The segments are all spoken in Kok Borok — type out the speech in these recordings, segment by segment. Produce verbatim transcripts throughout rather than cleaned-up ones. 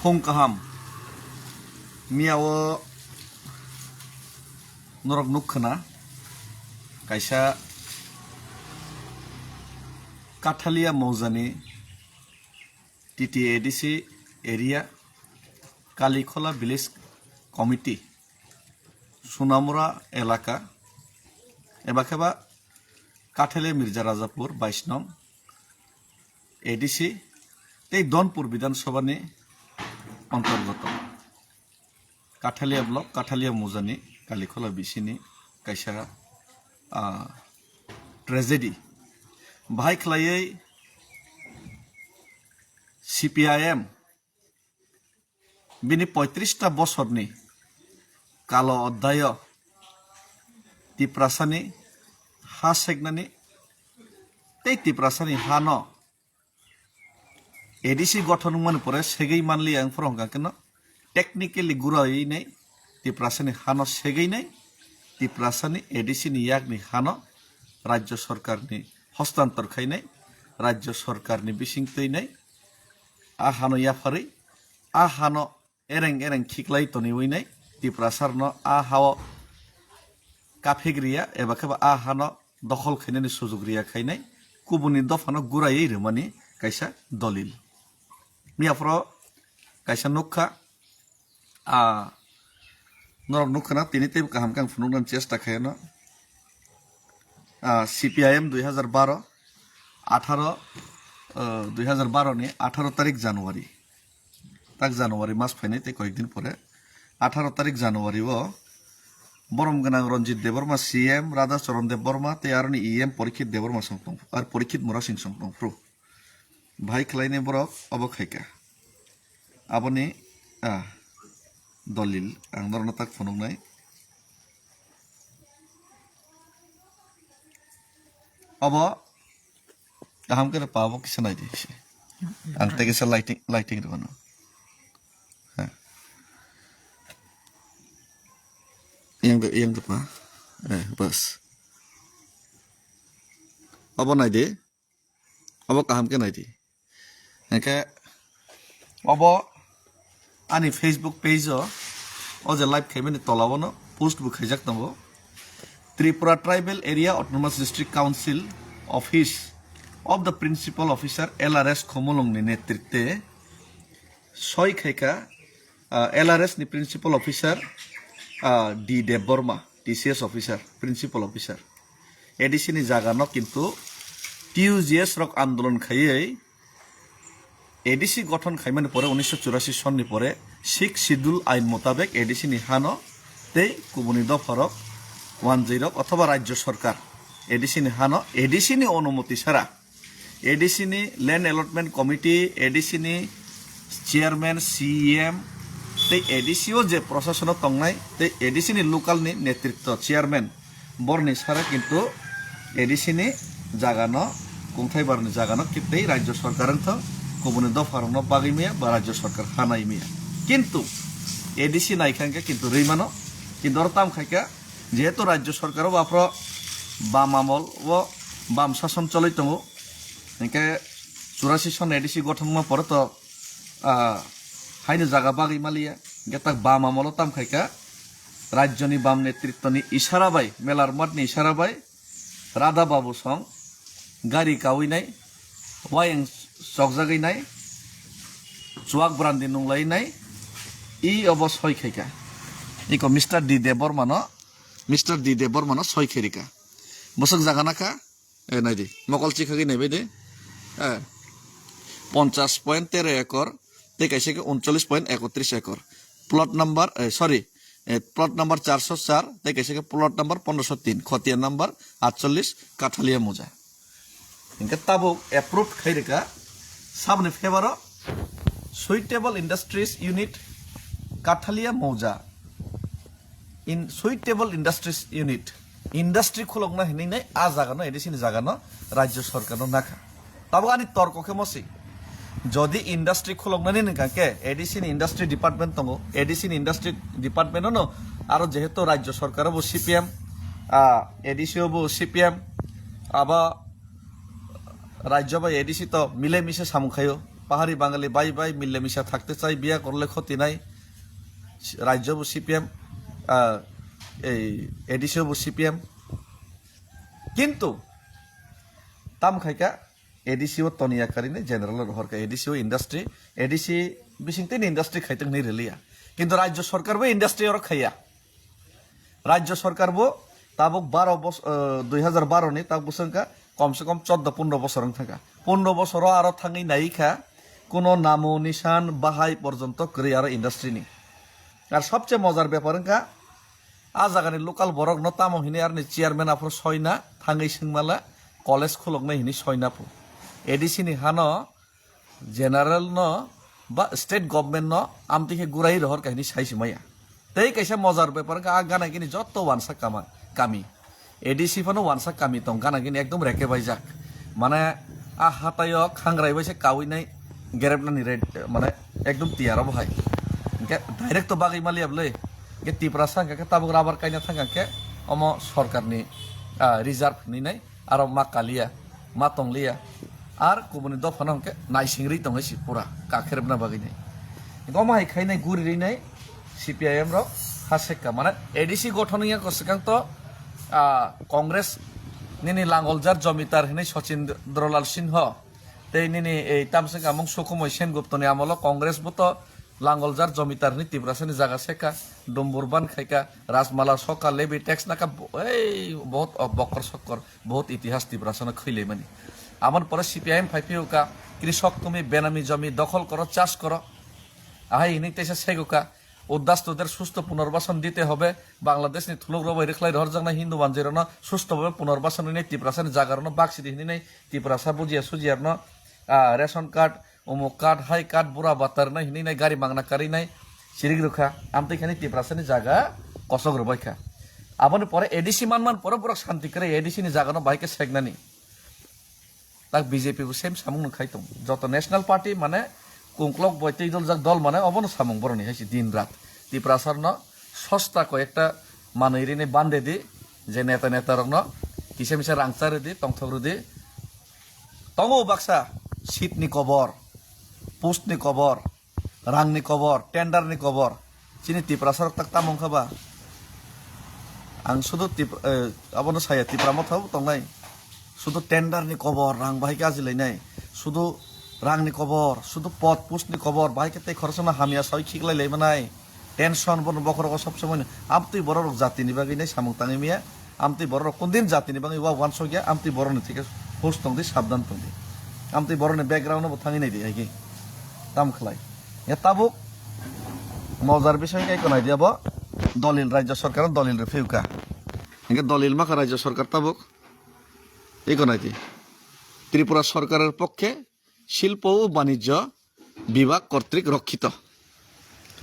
Phung kaham. Miyao norok nukkhana kaisa Kathalia Moujani T T A D C area Kalikhola Village Committee Sunamura elaka eba kheba Kathalia Mirza Rajapur bais nong A D C tei Donpur Bidhan Sabha ni antargoto. Kathalia block, Kathalia Moujani Kalikhola bisini kaisa, ah, tragedy. Bahai khlaiwi C P I M bini poitris ta bosorni kalo oddayo Tiprasani ha seknani tei Tiprasani hano A D C gothon wngmani pore segwi manliya wng phoro hwnkha kheno technically guraiwi nai Tiprasani hano segwi nai Tiprasani A D C ni yakni hano Rajya Sarkarni hostantor khainai Rajya Sarkarni bising twi nai a hano yapharwi a hano ereng ereng khiklai toniwi nai Tiprasarno a hao kaphik riya eba kheba a hano dokhol khainani sujug riya khainai kubuni dophano guraiwi rwmani kaisa dolil. Miyaphoro kaisa nukha, a norok nukha na tini teibo kaham khe ang phunuknani chesta khaino. Ah, C P I M dui hazar baro, atharo, ah, dui hazar baro ni atharo tarik January. Tak January mas phainai tei koyek din pore atharo tarik January o borom gwnang Ranjit Debbarma C M, Radha Charan Debbarma tei aroni E M Parikshit Debbarma song tong, ar Parikshit Murasing song tongphru. Bahai khlainai borok obo khaika. Aboni, ah, dolil ang norokno tak phunuknai. Obo kaham khe pa obo kisa naidi se. Ang tei kisa lighting, lighting rwno. Ha. Yang de, yang de pa. Eh, bas. Obo naidi. Obo kaham khe naidi. Hingkhe obo ani Facebook page o, o je live khaimani tola o no post bo khaijak tongo. Tripura Tribal Area Autonomous District Council Office of the Principal Officer L R S Khumulwng ni netritwe soi khaika, ah, L R S ni Principal Officer, ah, D Debbarma, T C S Officer, Principal Officer. A D C ni jaga no kintu T U G S rok andolon khaiwi A D C gothon khaimani pore unisho churasi sonni pore Sixth Schedule ain motabek A D C ni hano tei kubuni dopharok wanjwirok othoba Rajya Sarkar A D C ni hano A D C ni onumoti sara A D C ni Land Allotment Committee, A D C ni Chairman, C E M, tei A D C o je prosasono tongnai, tei A D C ni local ni netritto, chairman, borni sara kintu A D C ni jagano, kungthai barni jagano, ki-, tei Rajya Sarkar wngthok, kubuni dopharokno bagwi maya ba Rajya Sarkar hanai maya. Kintu A D C naikha hwnkhe kintu rwi mano, kintu oro tam khaikha, jehetu Rajya Sarkar o baphro bam amol o bam sason choloi tongo, Hinkhe churasi son A D C gothon wngma pore to, ah, haino jaga bagwi maliya. Hinkhe tak bam amolo tam khaika. Rajyoni bam netritwni isara bai, Melarmatni isara bai, Radha Babu song gari kawi nai, wayang chokjagwi nai, chuak brandi nunglai nai, i obo soi khaika. Iko Mister D Debbarmano, Mister D Debbarmano soi khairika. Bwswk jaga nakha, Eh, naidi, mokol chikhagwi naibai de. Eh, ponchas point tero ekor, tei kaisa khe uncholish point ekotris ekor. Plot number, eh, sorry, eh, plot number charso char, tei kaisa khe plot number pondroso tin, khotiya number atchollish, Kathalia Muja. Hinkhe tabuk approved khai rwkha, saboni favor o Suitable Industries Unit, Kathalia Muja. In suitable industries unit, industry khulokna hinwi nai a jaga no, A D C ni jaga no Rajya Sarkar no nakha. Tabuk ani torko khe mosi, jodi industry khuloknani nini khe A D C ni industry department tongo, A D C ni industry department no aro jehetu Rajya Sarkar bo C P M, ah, A D C o bo C P M, abo Rajya bai A D C to mile mise samung khaio. pahari Bangali bai bai mile misa thakte chai, biya korle khoti nai, rajyo bo C P M, ah, ei A D C o bo C P M. Kintu tam khai kha, A D C o toniya karinai general rohor kha, A D C o industry, A D C bising tini industry khaitong hinwi riliya. Kintu rajyo sarkar bo industry oro khaiya. Rajyo sarkar bo tabuk baro bos-, eh, dui hajar baro ni tabuk bwswk wngkha, kom se kom choddo pondro bosor wng thangkha. Pondro bosoro aro thangwi nai kha, kuno namo nisan bahai porjonto kwrwi aro industry ni. Ar sobse mojar bepar wngkha, a jagani local borok no tamo hinwi aroni chairman aphuru soina thangwi swngmala college khuloknai hinwi soina phu. A D C ni hano general no ba state government no amtwi khe gurai rohor kha hinwi sai se maya. Tei kaisa mojar bepar wngkha a gana gini jotto wansa kama-, kami. A D C phano wansa kami tong gana gini ekdom reke baijak. Mane a hataio khangrai bai se kaui nai gerep nani red, mane ekdom tiyar obo hai. Hingke direct to bagwi maliya bwle. Hingke Tiprasa hingke tabuk rubber kaina thangkha hingke omo sorkarni, ah, reserve hinwi nai. Aro ma kaliya, ma tongliya, ar kubuni dophano hwnkhe naisingri tongwi si pura kakherebna bagwi nai. Omo hai khainai guri rinai C P I M rok ha sekka, mane A D C gothon wngya ko swkang to, ah, Congress nini langoljar jomitar hinwi Sachindra Lal Singho tei nini ei tamswk amung Sukhumoi Senguptoni amolo Congress bo to langoljar jomitar hinwi Tiprasani jaga sekka, dumbur ban khaika, rajmala sokka, levy tax naka, bo-, ei, bohot, oh, bokkor sokkor. Bohut itihas Tiprasano khwilaimani. Aboni pore C P I M phai phiyokha, "Krishok tumi benami jomi dokhol koro, chas koro." Ahai hinwi teisa segoka, "Uddas toder susto punorbasan dite hobe, Bangladeshni thuluk rok bai rwkhlai rohorjaknai Hindu manjirokno susto bhabe punorbasan rinai, Tiprasani jagarokno baksidi hinwi nai, Tiprasa bujiya sujiyarno, ah, ration card, umuk card, hai card, bura batar nai hinwi nai gari mangna karwi nai sirik rwkha, amtwi khani Tiprasani jaga kosok rwbaikha." Aboni pore A D C manman pore borok santi kwrwi A D C ni jaga no bahai khe seknani. Tak B J P bo same samung no khai tong. Joto national party mane kungklok bai tei doljak dol mane obono samung boroni hai se din rat. Tiprasarno sosta ko ekta manwi rini bande di je neta neta rokno kisa misa rang cha rwdi, tongthok rwdi. Tongo baksa seat ni kobor, post ni kobor, rang ni kobor, tender ni kobor. Chini Tiprasa rok tak tamo wngkha ba? Ang sudu Tip-, eh, abono saya, Tipra Motha bo tongnai. Sudu tender ni kobor, rang bahai khe ajilainai. Sudu rang ni kobor, sudu pod post ni kobor, bahai khe tei khoroksa no hamya sawi khiklai lai manai. Tension bono bokhorogo sob somoi no. Amtwi borok rok jati ni bagwi nai samung tangwi maya. Amtwi borok rok kundin jati ni bagwi wa wansok ya, amtwi borok ni thike hus tong di, sabdan tong di. Amtwi borok ni background no bo thangwi nai di hai khe. Tam khlai. Ya tabuk mojar bising khe iko nai di abo. Dolil rajya sarkar no dolil rw phiyok kha. Hingke dolil makha rajya sarkar tabuk. Iko nai di. Tripura sarkarer pokkhe Shilpo o Banijyo Bibhag kortrik rokkito.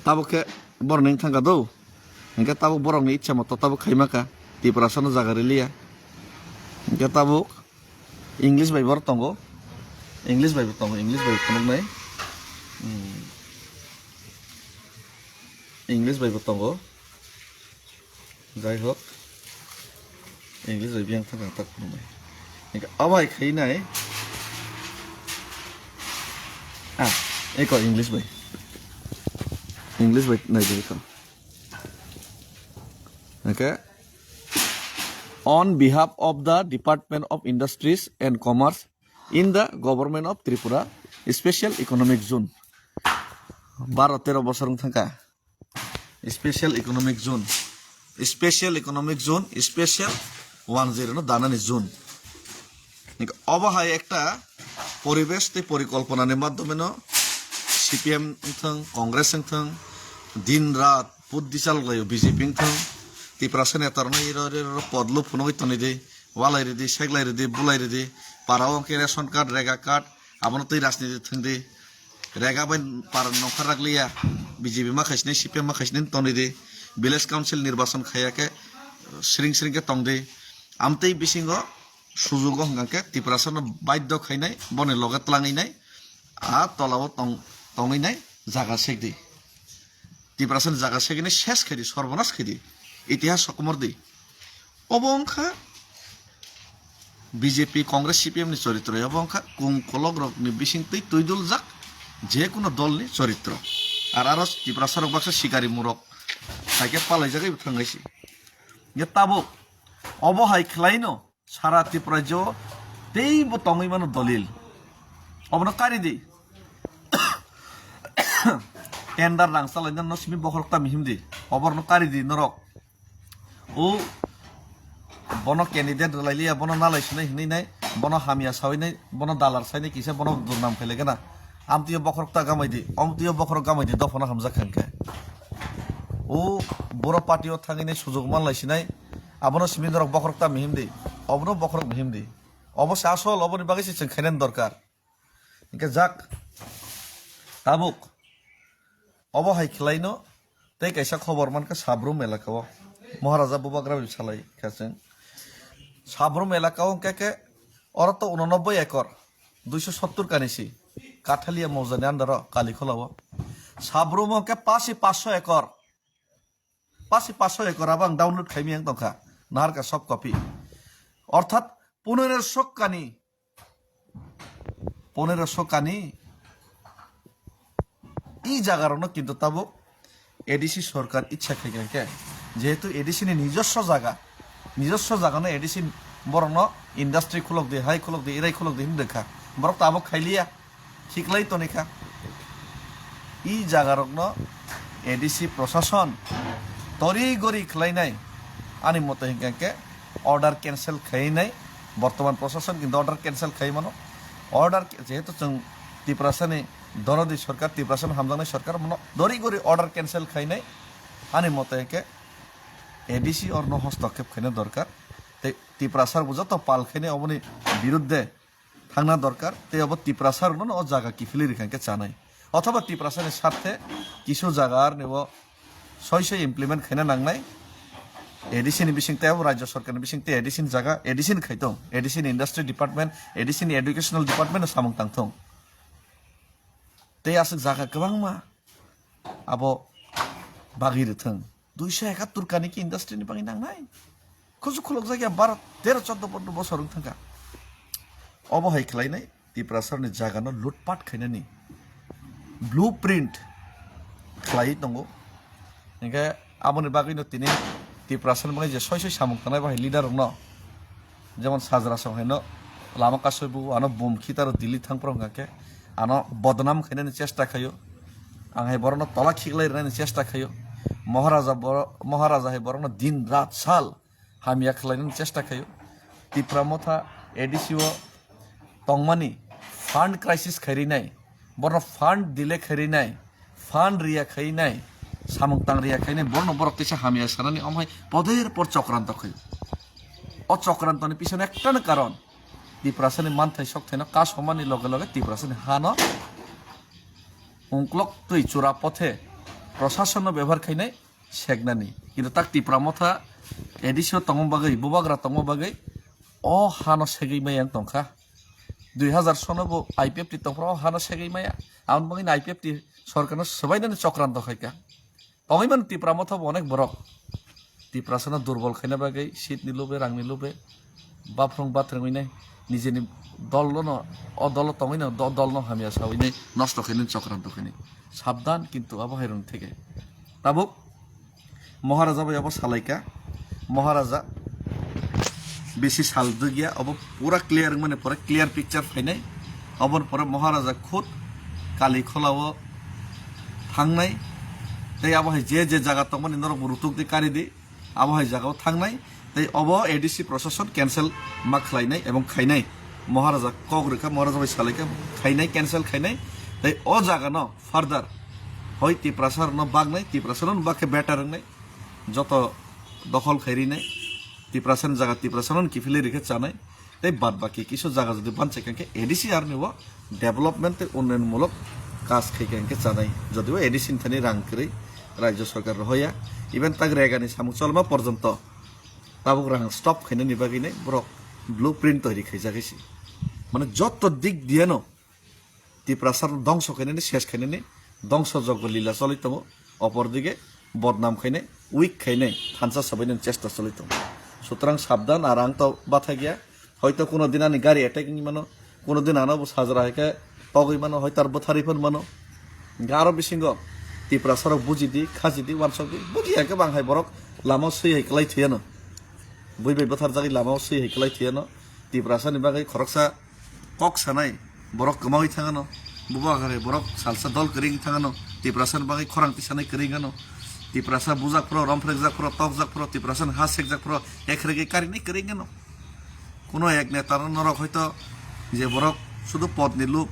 Tabuk khe borok ni wngthang kha do. Hingke tabuk borok ni ichha moto tabuk khaima kha. Tiprasa no jaga riliya. Hingke tabuk English bai borok tongo. English bai bo tongo. English bai phunuknai. Hmm. English bai bo tongo. Jai hok, English bai biyang thang tak phunuknai. Hingke abo hai khai nai. Ah, eko English bai. English bai nai di eko. Hingke, "On behalf of the Department of Industries and Commerce in the Government of Tripura, Special Economic Zone." Baro tero bosor wng thang kha. Special Economic Zone, Special Economic Zone, Special one zero no danani zone. Obo hai ekta poribesh tei porikolpona ni madhyome no C P M wngthang, Congress wngthang, din rat puddi chalok laio B J P wngthang, Tiprasa neta rok no iro iro pod lup phunugwi toni di, walai ridi, seglai ridi, bulai ridi, para o hwnkhe ration card, rega card, abono twi rajniti thwng di. Rega bai para nongkhar rak liya, B J P ma khaisini, C P M ma khaisini toni di, village council nirbachon khaiya khe sring sring khe tong di. Amtwi bisingo sujugo hwnkha khe Tiprasa no baidhyo khainai, boni loge twlangwi nai, a tola o tong-, tongwi nai jaga sek di. Tiprasa ni jaga sek di nai ses khai di, sorbonas khai di, itihas sokomor di. Obo wngkha B J P, Congress, C P M ni choritro, obo wngkha kung kolok rok ni bising twi twi dul jak, Je kuno dolni choritro. Ar aro Tiprasarok baksa sikari murok. Haikhe palaijagaibo thangaisi. Ye tabuk obo hai khlaino sara Tripura rajyo teibo tongwi mano dolil. Obono kari di. Tender rang chalaina no simi bokhorok ta mihim di. Oborno kari di norok. O bono candidate rwlai liya, bono nalai sinai hinwi nai, bono hamya sawi nai, bono dalar sai nai kisa, bono durnam khailai gana. Amtwi o bokhorok ta gamai di, omtwi o bokhorok gamai di, dophano hamjak kha hwnkhe. O boro party o thangwi nai sujuk manlai sinai, abono simi norok bokhorok ta mihim di, obono bokhorok mihim di. Obo se asol, oboni bagwi se chwng khainani dorkar. Hingke jak tabuk obo hai khlaino tei kaisa khobor mankha Sabrum elakao Maharaja Bubagra bai salai kha chwng. Sabrum elakao hingke khe oro to unonobbai ekor, duiso sottur kanisi Kathalia mojani under o Kalikholao. Sabrum hingke pasi passo ekor. Pasi passo ekor abo ang download khaimiyang tongkha, naharkha soft copy. Orthat poneroso kani, poneroso kani i jagarokno kintu tabuk A D C sorkar ichha khaikha khe, jehetu A D C ni nijoswo jaga, nijoswo jagano A D C borokno industry khulok di, hai khulok di, irai khulok di hinwi rwkha, borok tabuk khailiya. Khiklai tonikha. I jagarokno A D C prosason tori gori khlainai, ani moto hinkha khe order cancel khainai. Bortoman prosason kintu order cancel khai mano. Order ke-, jehetu chwng Tiprasani donodi sorkar, Tiprasani hamjaknai sorkar, mono dori gori order cancel khainai. Ani moto hinkhe A D C orno hostokkhep khaina dorkar. Tei Tiprasarbo joto pal khainai oboni birudde thangna dorkar, tei obo Tiprasa rokno o jaga kiphilwi rikha hwnkhe chanai. Othoba Tiprasani sarthe kisu jaga arni o soi soi implement khaina nangnai. A D C ni bising tei abo Rajya Sorkar ni bising tei A D C ni jaga A D C ni khaitong, A D C ni Industry Department, A D C ni Educational Department no samung tangthong. Tei aswk jaga kwbangma abo bagwi rwthwng. Duiso ekattur kani ki industry ni bagwi nangnai? Kuchuk khulukjak ya baro, tero, chordo, pondro bosor wng thangkha. Obo hai khlainai Tiprasarni jagano lutpat khainani blueprint khlaiwi tongo. Hinkhe aboni bagwino tini Tiprasarni bagwi je soi soi samung tangnai bahai leader rokno, jemon Sajra song haino lama kasui bu ano bum khitaro Delhi thangphuru hwnkha khe ano bodnam khainani chesta khaio. Ang hai borokno tola khiklai rwnani chesta khaio. Maharaja boro-, Maharaja hai borokno din rat sal hamya khlainani chesta khaio. Tipra Motha A D C o tongmani fund crisis khairinai, borokno fund delay khairinai, fund riya khainai, samung tang riya khainai, borokno borok teisa hamya sanani, omo hai poder por chokranto khaio. O chokrantoni pisono ektano karon, Tiprasani manthai sokthaino kasomani loge loge Tiprasani hano ungklok twi chura pothe prosasonno bebohar khainai seknani. Kintu tak Tipra Motha A D C o tongma bagwi, bubagra tongma bagwi o hano segwi maya wng tongkha. Dui hazar sono bo I P F T tongphuru o hano segwi maya. Aboni bagwino I P F T sorkarno swbainani chokranto khaikha. Tongwi mano Tipra Motha bo onek borok. Tiprasano durbol khaina bagwi, seat ni lube, rang ni lube, baphrung bathrwngwi nai, nijeni dol no, o dolo tongwi no, do-, dol no hamya sawi nai, nosto khainai, chokranto khainai. Sabdan kintu abo hai rwng theke. Tabuk Maharaja bai abo salaikha. Maharaja bisi sal dugya, abo pura clear wngmani pore clear picture phainai. Aboni pore Maharaja khud Kali Kholao thangnai. Tei abo hai je je jaga tongmani norok bo rutuk di, kari di. Abo hai jaga o thangnai. Tei obo A D C prosason cancel ma khlainai ebong khainai. Maharaja kok rwkha, Maharaja bai salaikha, khainai, cancel khainai. Tei o jaga no further hoi Tiprasa rokno baknai, Tiprasa rokno bakhe better wngnai. Joto dokhol khai rinai, Tiprasa ni jaga Tiprasa no kiphilwi rikhe chanai. Tei bad baki kisu jaga jodi banchai kha khe A D C R ni bo development tei unnayon mulok kaj khai kha khe chanai. Jodi o A D C ni thani rang kwrwi Rajya Sorkar rohoya, even tak rega ni samung cholma porjonto tabuk rang stop khainani bagwi nai borok blueprint toiri khaijak hai se. Mane joto dik diya no Tiprasa no dongso khainani, ses khainani, dongso jogbo lila choli tongo. Opor dige bodnam khainai, weak khainai, thansa sabainani chesta choli tongo. Sutrang sabdan, ar ang to bathai gya. Hoito kuno din ani gari attack wngwi mano, kuno din ano bo sajra hai khe Togwi mano, hoitar bwtharwi phano mano. Hwnkhe aro bisingo Tiprasarok bujidi, khajidi, wansokdi, bujiya khe bang hai borok lama swi hai kwlai thwiyano. Bui bai bwtharjagwi lama swi hai kwlai thwiyano. Tiprasani bagwi khoroksa kok sanai borok kwmawi thangano. Bubagra borok salsa dol kwrwi thangano. Tiprasani bagwi khorang tisanai kwrwi wngano. Tiprasa bujak phro, romphrekjak phro, tokjak phro, Tiprasani ha sekjak phro, ekhrege karinai kwrwi wngano. Kuno ek neta no norok hoito je borok sudu pod ni lup,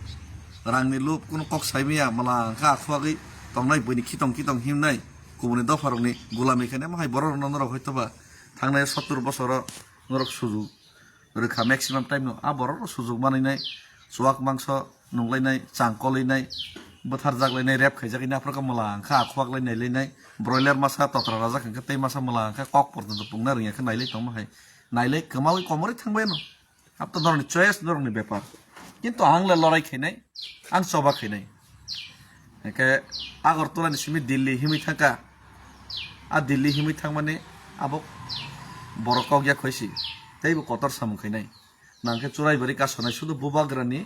rang ni lup, kuno kok sai maya, mala wngkha akhwagwi tongnai buini khitong khitong himnai, kubuni dopha rokni gulami khainai, mohai borok rokno norok hoito ba thangnai sottur bosoro norok sujuk rwkha maximum time no, a borok rok sujuk manwi nai, chuak mangso nunglainai, chang kolainai, bwtharjak lainai, rep khaijak lainai, aphuru khe mala wngkha akhwak lai nailainai, broiler masa totra rajak hwnkhe tei masa mala wngkha kok porjonto pungna rwngya khe nailai tongma hai. Nailai kwmawi komorwi thangbai no. Abo to norokni choice, norokni bepar. Kintu ang le lorai khainai, ang choba khainai. Hwnkhe Agartala ni simi Delhi himwi thangkha. A Delhi himwi thangmani abo borok kok ya khoisi. Teibo kotor samung khainai. Nangkhe churai bari kasonai sudu bubagrani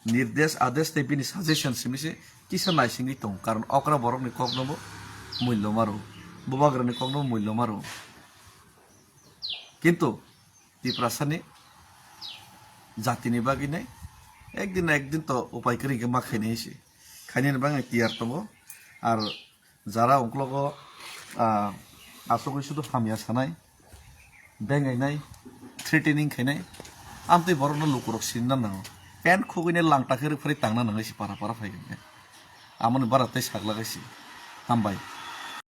nirdesh, adesh tei bini suggestion simi se kisa naisingwi tongo. Karon okra borokni koknobo mullo maro. Bubagrani koknobo mullo maro. Kintu Tiprasani jatini bagwi nai ekdin na ekdin to upai kwrwi hwnkhe ma khainai se. Khainani bagwi tiyar tongo. Ar jara ungklogo, ah, asugwi sudu hamya sanai, bengainai, threatening khainai, amtwi borokno lukurok sinna nango. Pant khugwini langta khe rwphri tangna nangwi se para para phai hwnkhe. Amoni bara tei saklagwi se. Hambai.